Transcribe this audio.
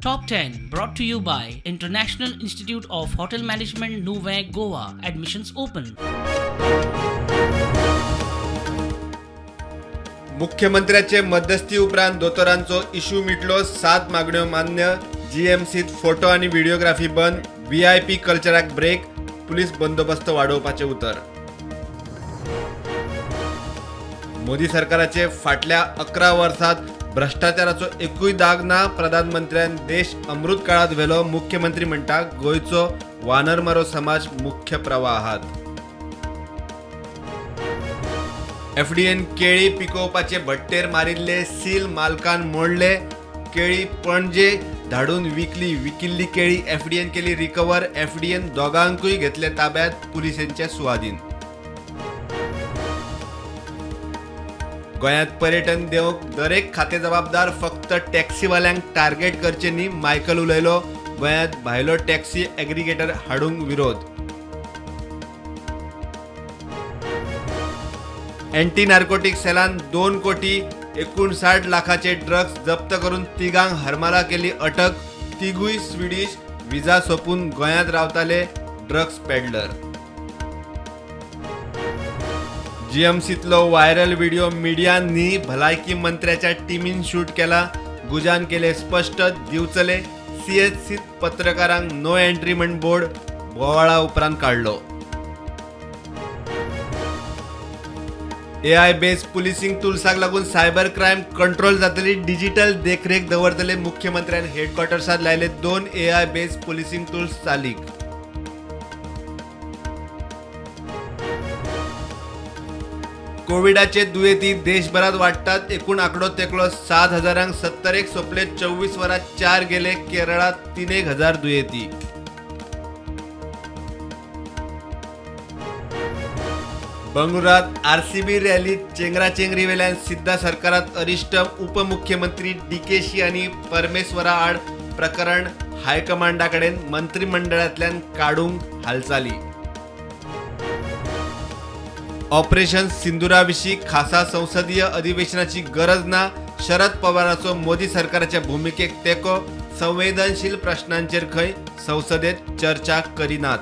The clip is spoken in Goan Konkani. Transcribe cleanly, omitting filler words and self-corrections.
Top 10 brought to you by International Institute of Hotel Management, Nuvem, Goa. Admissions open. मुख्यमंत्र्याचे मध्यस्थी उपरांत दोतोरांचो इशू मिटलो. 7 मागण्यो मान्य. जीएमसीत फोटो आनी व्हिडिओग्राफी बंद. व्हीआयपी कल्चराक ब्रेक. पुलीस बंदोबस्त वाडोवपाचें उतर. मोदी सरकाराचे फाटल्या 11 वर्सात भ्रष्टाचाराचो एकूय दाग ना. प्रधानमंत्र्यान देश अमृत काळात व्हेलो. मुख्यमंत्री म्हणटा गोंयचो वानरमारो समाज मुख्य प्रवाहात. एफडीएन केळी पिकोवपाचे भट्टेर मारिल्ले सील मालकान मोडले. केळी पणजे धाडून विकली. विकिल्ली केळी एफडीएन केली रिकवर. एफडीएन दोगांकूय घेतले ताब्यात. पुलिसेंचे सुवादीन. गोंयांत पर्यटन देवंक दरेक खातें जबाबदार, फक्त टॅक्सीवाल्यांक टार्गेट करचें न्ही. मायकल उलयलो. गोंयांत भायलो टॅक्सी एग्रीगेटर हाडूंक विरोध. अँटी नार्कोटिक सेलान 2 कोटी 59 लाखाचे ड्रग्ज जप्त करून तिगांक हरमला केली अटक. तिगूय स्विडीश विजा सोंपून गोंयांत रावताले ड्रग्ज पेडलर. जीएमसीतलो व्हायरल व्हिडिओ मिडियान न्ही, भलायकी मंत्र्याच्या टिमीन शूट केला. गुजान केले स्पश्ट. दिवचले सीएचसीत पत्रकारांक नो एंट्री म्हण बोर्ड बोवाळा उपरांत काडलो. एआय बेस्ड पुलिसिंग टुल्साक लागून सायबर क्रायम कंट्रोल जातली. डिजिटल देखरेख दवरतले. मुख्यमंत्र्यान हेडक्वॉर्टर्सात लायले 2 एआय बेस्ड पुलिसिंग टूल्स चालीक. कोविडाचे दुयेंती देशभरात वाडटात. एकूण आंकडो तेंकलो 7,000 70 सोंपले. 24 वरांत 4 गेले. केरळात 3,000 दुयेंती. बंगळुरात आरसीबी रॅलीत चेंगराचेंगरी वेल्यान सिद्धा सरकारात अरिश्ट. उपमुख्यमंत्री डीकेशी आनी परमेश्वरा आड प्रकरण हायकमांडा कडेन. मंत्रिमंडळांतल्यान काडूंक हालचाली. ऑपरेशन सिंदुरा विशीं खासा संसदीय अधिवेशनाची गरज ना. शरद पवाराचो मोदी सरकाराच्या भुमिकेक तेंको. संवेदनशील प्रश्नांचेर खंय संसदेत चर्चा करिनात.